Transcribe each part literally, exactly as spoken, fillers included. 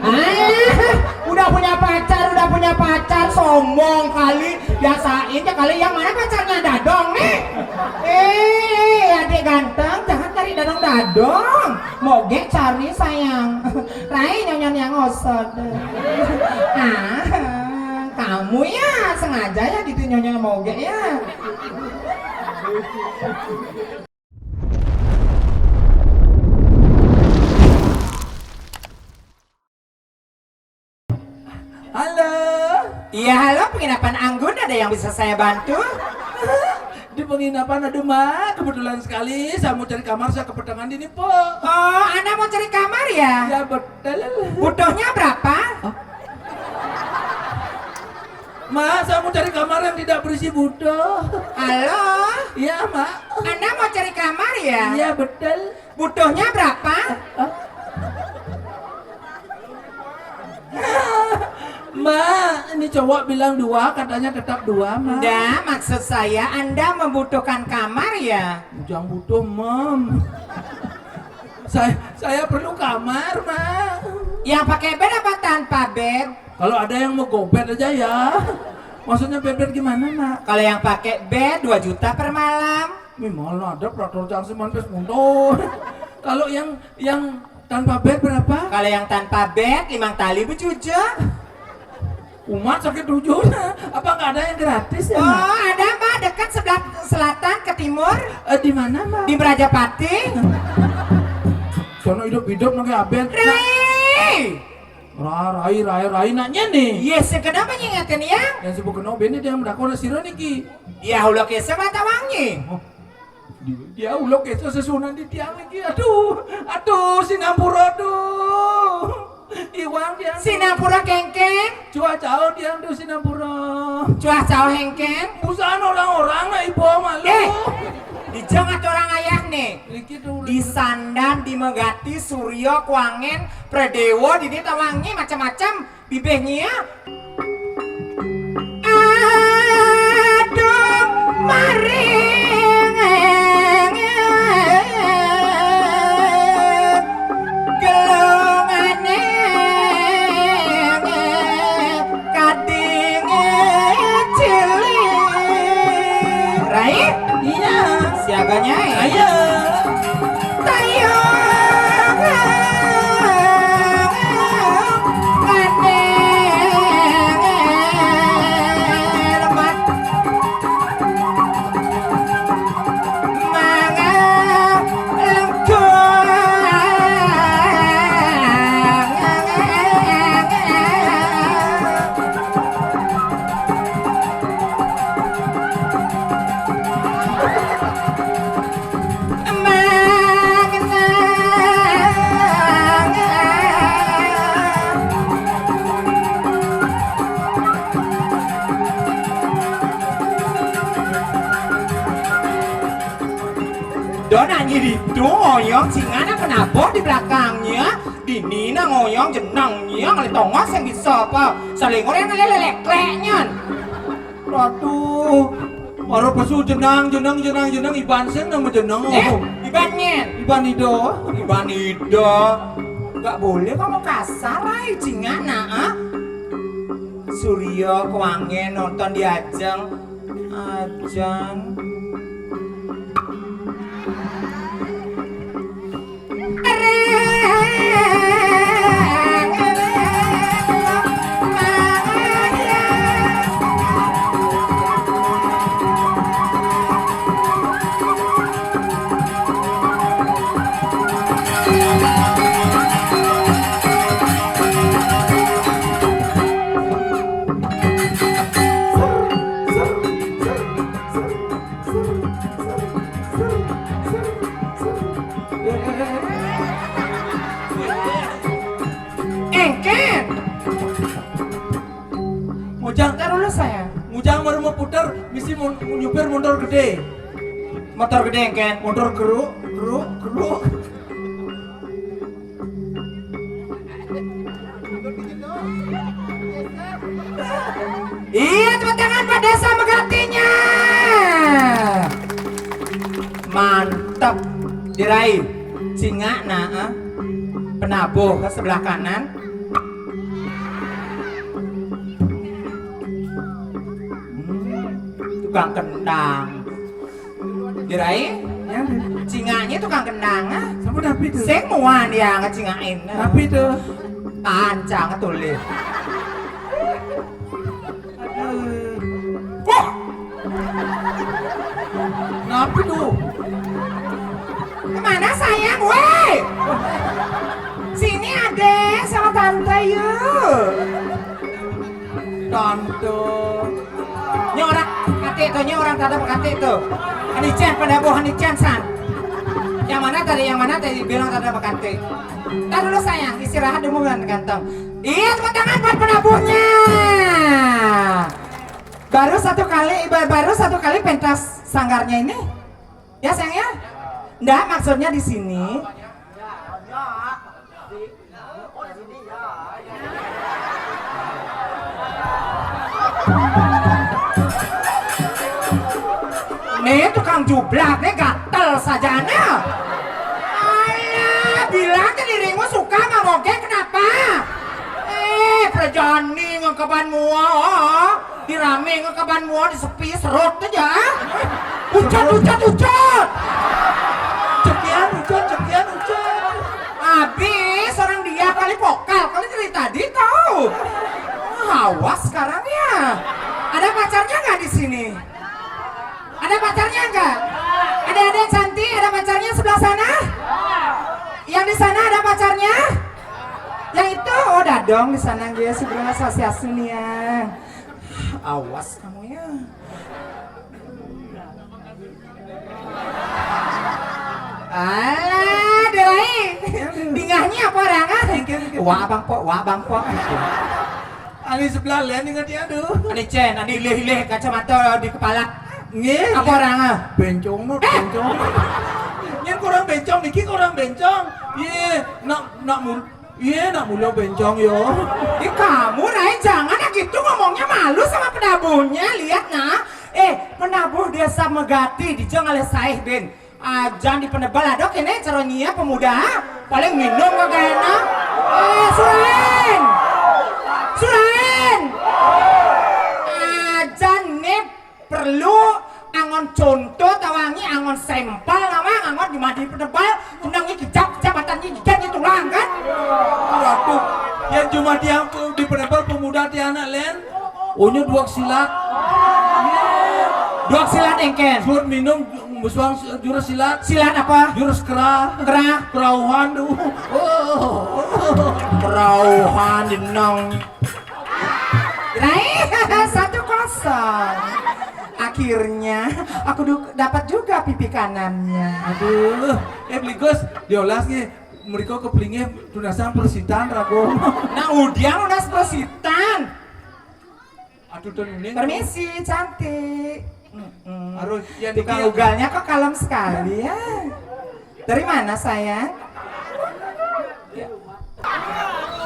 Ah, udah punya pacar, udah punya pacar, sombong kali. Biasain ya kali, yang mana pacarnya, Dadong nih? Eh, adik ganteng, jangan cari Dadong-Dadong. Moge cari, sayang. Rai, nyonya yang osot. Ah, kamu ya sengaja ya gitu, nyonya moge ya. Halo. Iya, halo, penginapan Anggun, ada yang bisa saya bantu? Di penginapan, aduh, Mak, kebetulan sekali saya mau cari kamar, saya kepetengan ini, Po. Oh, Anda mau cari kamar ya? Ya, betul. Butuhnya berapa? Hah? Mak, saya mau cari kamar yang tidak berisi butuh. Halo? Iya, Mak. Anda mau cari kamar ya? Iya, betul. Butuhnya berapa? Hah? Mak, ini cowok bilang dua, katanya tetap dua, Mak. Enggak, maksud saya Anda membutuhkan kamar ya? Bujang butuh, Mam. Saya, saya perlu kamar, Mak. Yang pakai bed apa tanpa bed? Kalau ada yang mau gobet aja ya. Maksudnya bed-bed gimana, Mak? Kalau yang pakai bed dua juta per malam. Ih, mana ada peraturan cang seman pes mundur. Kalau yang, yang tanpa bed berapa? Kalau yang tanpa bed, limang tali bejuja. Umat sakit tujuh. Apa nggak ada yang gratis ya, Mak? Oh, ada, Mbak, dekat sebelah selatan ke timur. Eh, di mana, Mak? Di Merajapati. Sono hidup-hidup nang aben. Rai! Ra-, rai, rai, rai, nanya nih. Yes, kenapa ngingetin ya? Yang sebut kenal bini dia mendakwah sira niki. Ya, ulo kesa mata wangi. Oh. Dia, dia ulo kesa sesunan di tiang lagi. Aduh, aduh, sinampura, aduh. Iwang dia. Sinampura kengkeng. Cuah jauh dia tuh sinampura. Cuah jauh hengkeng. Busaan orang-orang lah ibu malu. Eh, dijang atau orang ayah nih. Iki tuh. Di Sandan, di Megati, Suryo, Kuangen, Predewo, di dia tawangi macam-macam. Bibihnya. Aduh, maring gelongane kadinge cilik. Rai? Iya. Siaganya, eh? Ayo. Tayo. Don anjir itu ngoyong singan apa naboh di belakangnya. Dini na ngoyong jenengnya, ngalih tongos yang bisa apa? Salingor yang ngalih lelek-leknya. Waduh, mara pesu jenang, jenang, jenang, jenang, Iban sing nama jenang. Eh, Iban nyen. Iban Ido. Iban Ido. Nggak boleh kamu kasar, ay, jingana, ah. Suryo kewangen nonton di ajeng. Ajeng. Engken. Ngujang. Taruh lu, sayang. Ngujang baru mau putar, misi mun-, nyupir motor gede. Motor gede, Engken. Motor geruk, geruk, geruk. Iya, tepuk tangan buat Desa Megatinya. Mantep. Diraih. Singa, nah, ah. Penabuh ke sebelah kanan. Tukang kendang. Dirai? Ya. Cingaknya tukang kendang, ah. Sampun napi to? Sing muan ya ngecingak. Napi to? Kancang tulih. Aduh. Wah! Napi to? Kemana sayang, woi? Sini adek sama tante yuk. Tante. Nya orang kate to, nya orang tanda bekate to. Anican pada buah anican san. Yang mana tadi, yang mana tadi bilang tanda bekate? Ntar dulu sayang, istirahat dulu kan ganteng. Iya, tepuk tangan buat penabuhnya. Baru satu kali, ba- baru satu kali pentas sanggarnya ini. Ya sayang ya. Ndak, maksudnya di sini. Nih tukang jublak nih gatel sajana. Alah, bilang ke dirimu suka sama moge kenapa? Eh, perjani ngengkeban mua, oh. Dirame ngengkeban mua, disepi serut aja. Ucut, ucut, ucut. Cekian ucut, cekian ucut. Habis orang dia kali vokal kali dari tadi tahu. Hawas sekarang ya. Ada pacarnya nggak di sini? Ada pacarnya nggak? Ada, ada cantik, ada pacarnya sebelah sana? Yang di sana ada pacarnya? Yang itu, oh dadong di sana dia sebelah sasiasun ya. Awas kamu ya. Alah, Doi. Dingahnya apa orang ah? Wah bang pok, wah bang pok. Ani sebelah lain ingat ya aduh. Ani Cen, ani ilih-ilih kacamata di kepala. Nggih. Apa orang ah? Bencong no, bencong. Yang kurang bencong, niki kurang bencong. Iya, nak nak mul, iya nak mula bencong yo. Ih, kamu Rai, jangan ah gitu ngomongnya, malu sama penabuhnya. Lihat nah. Eh, penabuh desa Megati di Jeng alih saih bin. Ajan di penebal ada kene cara nyia pemuda. Paling minum kagak enak. Eh, Surain. Surain. Ajan nih perlu angon contoh tawangi, angon sampel nama, angon di madi penebal, jenang ni kijap, kijap, matan ni kijap ni tulang kan? Waduh, yang cuma tiang di penebal pemuda tiang anak len. Onyo dua silat. Dua silat engken. Suat minum musuang jurus silat. Silat apa? Jurus kera. Kera. Kerauhan tu. Oh. Kerauhan jenang. Rai, satu kosong. Akhirnya aku du- dapat juga pipi kanannya. Aduh, eh Bligos, diolas nih. Mereka kepelingnya tunasan persitan rago. Nah, udiang lunas persitan. Aduh, tuh ning. Permisi, cantik. Mm-mm. Aduh, ya tukang ugalnya kok kalem sekali ya. Dari mana sayang?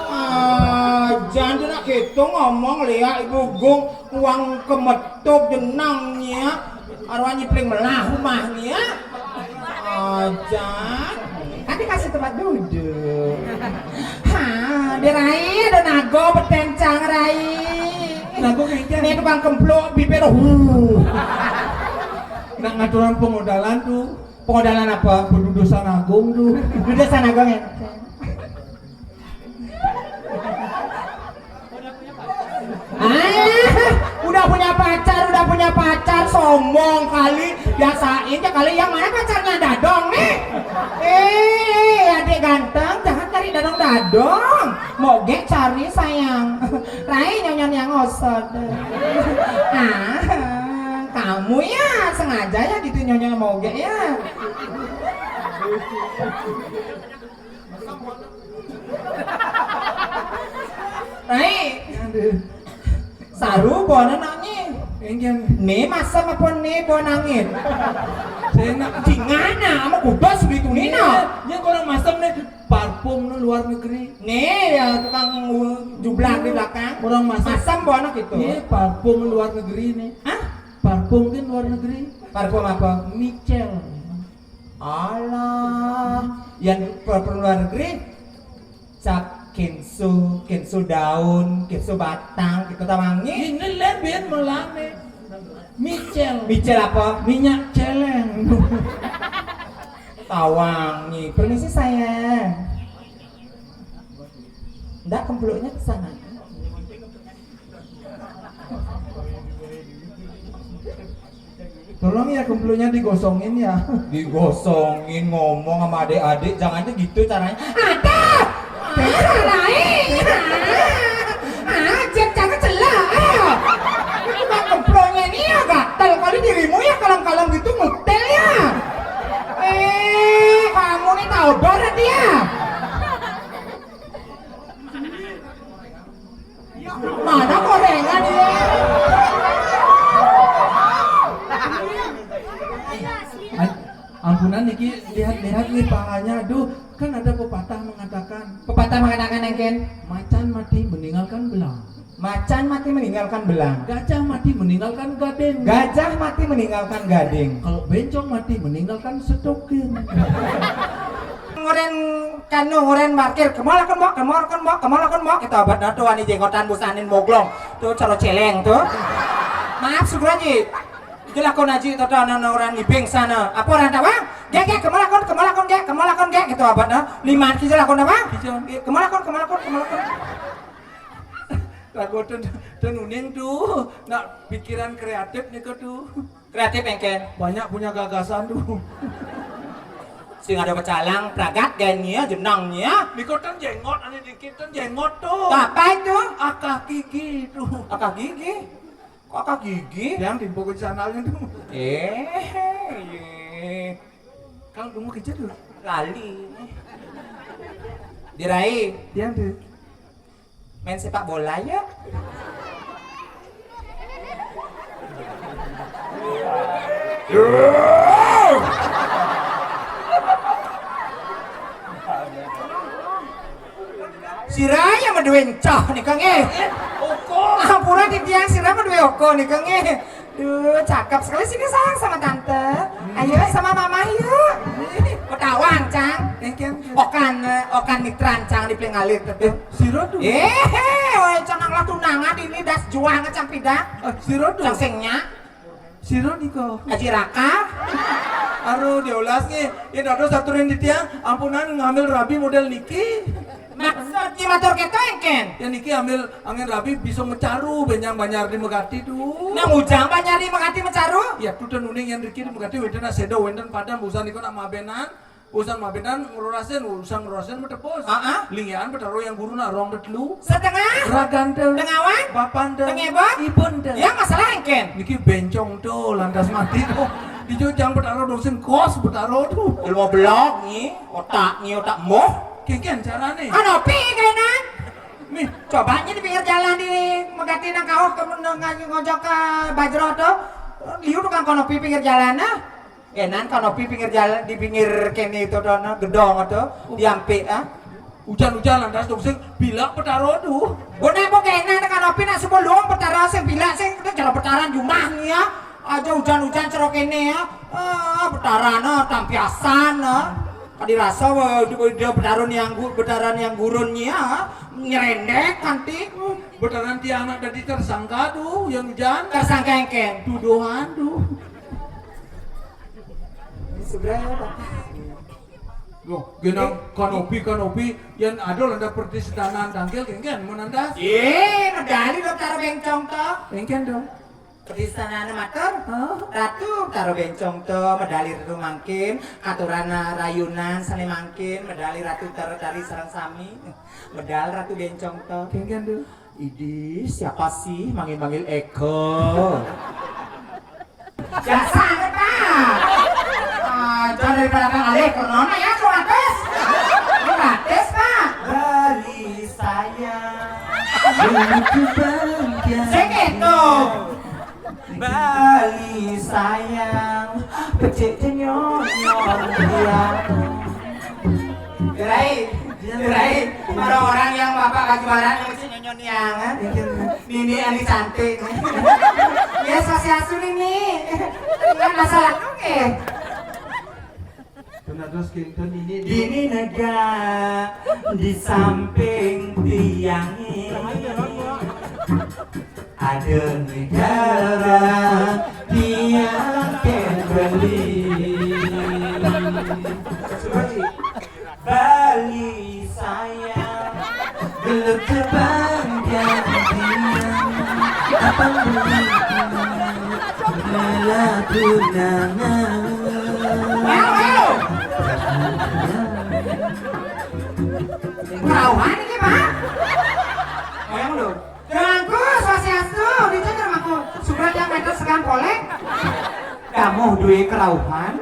Ah, jangan nak gitu ngomong lihat ibu gung uang kemetup jenangnya. Arwah nyipling melah rumahnya. Ajan. Kan dikasih tempat duduk. Ha, Dirai ada nago betencang Rai. Nago kayaknya. Ini tukang kemplok bibir. Huh. Nak ngaturan pemodalan tuh. Pemodalan apa? Berdudusan agung tuh. Dudusan agung ya. Ah, udah punya pacar, udah punya pacar, sombong kali. Biasain aja kali, yang mana pacarnya dadong nih? Eh, adik ganteng, jangan cari dadong-dadong. Moge cari sayang. Rai nyonya yang osod. Ah, kamu ya sengaja ya gitu nyonya moge ya. Rai. Aduh. Saru bona nanye. Enggak. Ne masam apa ne bona nangin? Saya nak. Di mana? Ama kudos gitu nina. Ya, ya kurang masam nih. Parfum nih luar negeri. Ne ya tukang jublak di belakang. Kurang masam. Masam bona gitu. Ini parfum luar negeri nih. Hah? Parfum kan luar negeri. Parfum apa? Michel. Alah, yang per, per luar negeri, cap kenso, kenso daun, kenso batang, kita tamangi. Ini len biar melane. Micel. Micel apa? Minyak celeng. Tawang nih. Permisi sayang. Ndak kempeluknya ke sana. Tolong ya kempeluknya digosongin ya. Digosongin ngomong sama adik-adik, jangan aja gitu caranya. Ada. Lain. Ah, cek cara celah. Ah. Ini bukan kempeluknya ini ya gatel kali dirimu ya, kalem-kalem gitu ngutel ya. Eh, kamu nih tahu barat ya. Mana gorengan ya? Ay, ampunan niki, lihat-lihat nih pahanya. Aduh, kan ada pepatah mengatakan, pepatah mengatakan engken, macan mati meninggalkan belang. Macan mati meninggalkan belang. Gajah mati meninggalkan gading. Gajah mati meninggalkan gading. Kalau bencong mati meninggalkan sedokin. Ngoren kanu, ngoren parkir, kemalakan mbok, kemalakan mbok, kemalakan mbok. Kita obat nato ani jenggotan busanin moglong. Tuh coro celeng tuh. Maaf sugro aji. Itulah kau naji tuh tuh anak orang ngibing sana. Apa orang tawa? Gek gek kemalakan, kemalakan gek, kemalakan gek gitu obat nah. Lima kita lah kau apa? Kemalakan, kemalakan, kemalakan. Lagu tuh tuh nuning tuh. Nak pikiran kreatif nih kau tuh. Kreatif engken. Banyak punya gagasan tuh. Sing ada pecalang, pragat gaya jenangnya. Niko ten jenggot, ane dikit ten jenggot tuh. Apa itu? Akah gigi tuh. Akah gigi? Kok akah gigi? Yang di pokok sana tuh. Eh, iya. Kang tunggu kejut tuh. Lali. Dirai. Yang tuh. Main sepak bola ya. Sira ya madue encah nih Kang eh. Oko. Ampura titiang sira madue oko nih Kang eh. Duh, cakep sekali sini sayang sama tante. Ayo sama mama yuk. Petawang cang. Okan eh, okan mitran cang di pelingalit tuh. Siro tuh. Eh, oh cang lah tunangan ini das juang cang pidak. Siro tuh. Cang singnya. Siro niko. Aji Raka. Aduh, dia ulas nih. Ya dados aturin di tiang, ampunan ngambil rabi model niki. Maksudnya matur keto engken. Ya niki ambil angin rabi bisa mecaru benjang banjar di Megati tuh. Nang ujang banjar di Megati mecaru? Ya tuh dan uning yang riki di Megati wenten sedo wenten padam usan niko nak mabenan. Urusan mabenan ngerorasin, urusan ngerorasin metepus. Heeh. Lingian betaro yang guru nak rong detelu. Setengah. Ragante. Tengawan. Bapante. Tengebot. Ibunte. Ya masalah engken. Niki bencong tuh lantas mati tuh. Dijujang betaro dosen kos betaro tuh. Ilmu belok nih, otak nih otak moh. Kengken carane. Kanopi kainan. Nih. Coba aja di pinggir jalan di Megati nang kauh ke ngojok ke Bajro tuh. Liu tukang kanopi pinggir jalan nah. Enan kanopi pinggir jalan di pinggir kene itu dono gedong itu diampe ah. Hujan-hujan lantas dong sing bila petaro tuh. Guna mau enan kanopi nak semua luang petara sing bila sing itu cara petaran jumah nih ya. Aja hujan-hujan cerok ini ya. Ah, petaran ah, tampiasan ah. Kadi rasa wah itu dia petaran yang gu- petaran yang gurun nih ya. Nyerendek nanti. Betaran tiang anak tadi tersangka tuh yang hujan. Tersangka engken. Tuduhan tuh. Seberapa? Loh, genang kanopi kanopi yang ada landa pertistanan tangkil kengken menandas. Ye, medali lo taro bencong to. Engken dong. Pertistanan matur. Hah? Ratu taro bencong to, medali ratu mangkin, aturan rayunan seni mangkin, medali ratu taro tari sareng sami. Medal ratu bencong to. Kengken dong. Idi, siapa sih manggil-manggil Eko? Dasar, Pak. Aja daripada Kang Alih, corona ya, gratis. Gratis, Pak. Bali saya. Begitu bangga. Sing itu. Bali sayang, pecik cenyonyong dia. Gerai, gerai, orang-orang yang bapak baju barang yang mesti nyonyon yang, eh? Nini Ani cantik. Ya, swastiastu, Nini. Kan masalah oke. Tunados kinten ini di Ini negara di samping tiang ini. Ada negara Malah tunangan. Wow, wow. Kerauhan ini, Pak. Goyang lu. Rangku, swastiastu, dicek rumahku. Surat yang meter segan polek. Kamu duwe kerauhan?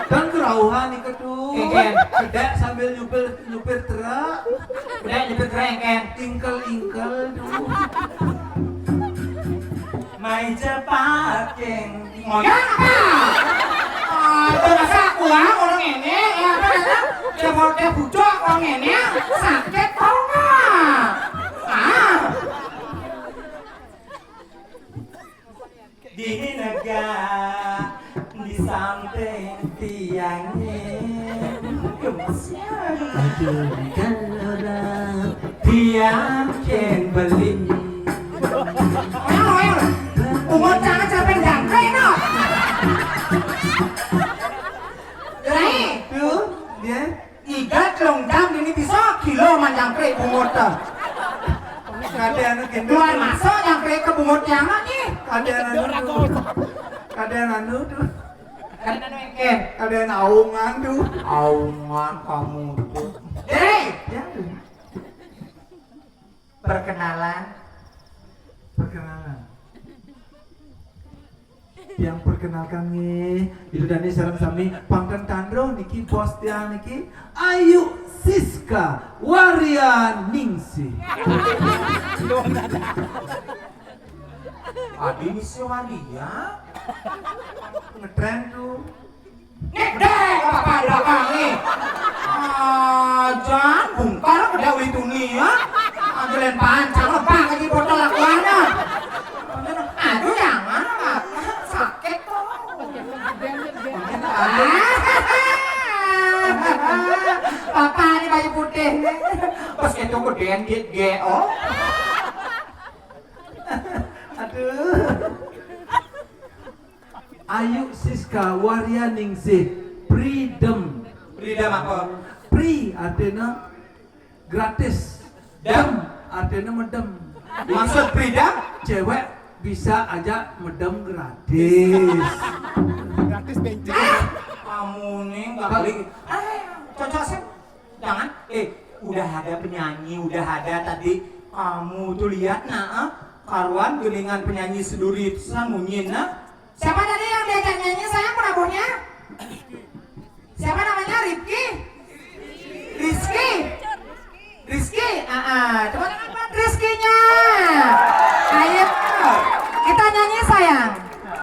Dan kerauhan itu tuh. Keken. Tidak sambil nyupir, nyupir truk. Tidak nyupir truk, keken. Ingkel-ingkel tuh. Mai cepaking. Ngoyong apa? Ah, itu masa aku ah, orang ini, ya apa namanya? Dia mau dia bujuk orang ini, sakit tau nggak? Ah. Di negara di samping tiangnya. Gemes ya. Aduh, kan orang tiang yang beli. Ayo, ayo. Bungut jangan sampai jangkrik, no. Gerai. Tuh, dia. Igat longdang ini bisa kilo manjangkrik bungut, tuh. Kadang anu gendut. Luar masuk jangkrik ke bungut yang nih. Kadang anu tuh. Kadang anu tuh. Kadang anu engker. Kadang aungan tuh. Aungan kamu tuh. Gerai. Ya. Perkenalan. Perkenalan. Yang perkenalkan nih, itu dan ini sareng sami pangken tandro niki bos tiang niki Ayu Siska Waria Ningsih. Adi Ningsih Waria. Ngetren tuh. Nek deh, apa belakang nih? Ajan bungkar ke dawi tuni ya. Aduh len pancang lepak lagi botol lakuannya. Aduh jangan, Pak. Sakit tuh. Papa ini baju putih. Pas itu gedean dia G O. Aduh. Ayu Siska Waria Ningsih Freedom. Freedom apa? Free artinya gratis. Dem. Dem artinya medem. Maksud freedom? Cewek bisa aja medem gratis. Gratis bensin. Kamu nih nggak balik. Ah, cocok sih. Jangan. Eh, udah ada penyanyi, udah ada tadi. Kamu tuh lihat nah, ah. Karuan gelingan penyanyi sedurit sang munyin nah. Siapa tadi yang diajak nyanyi, sayang, penabuhnya?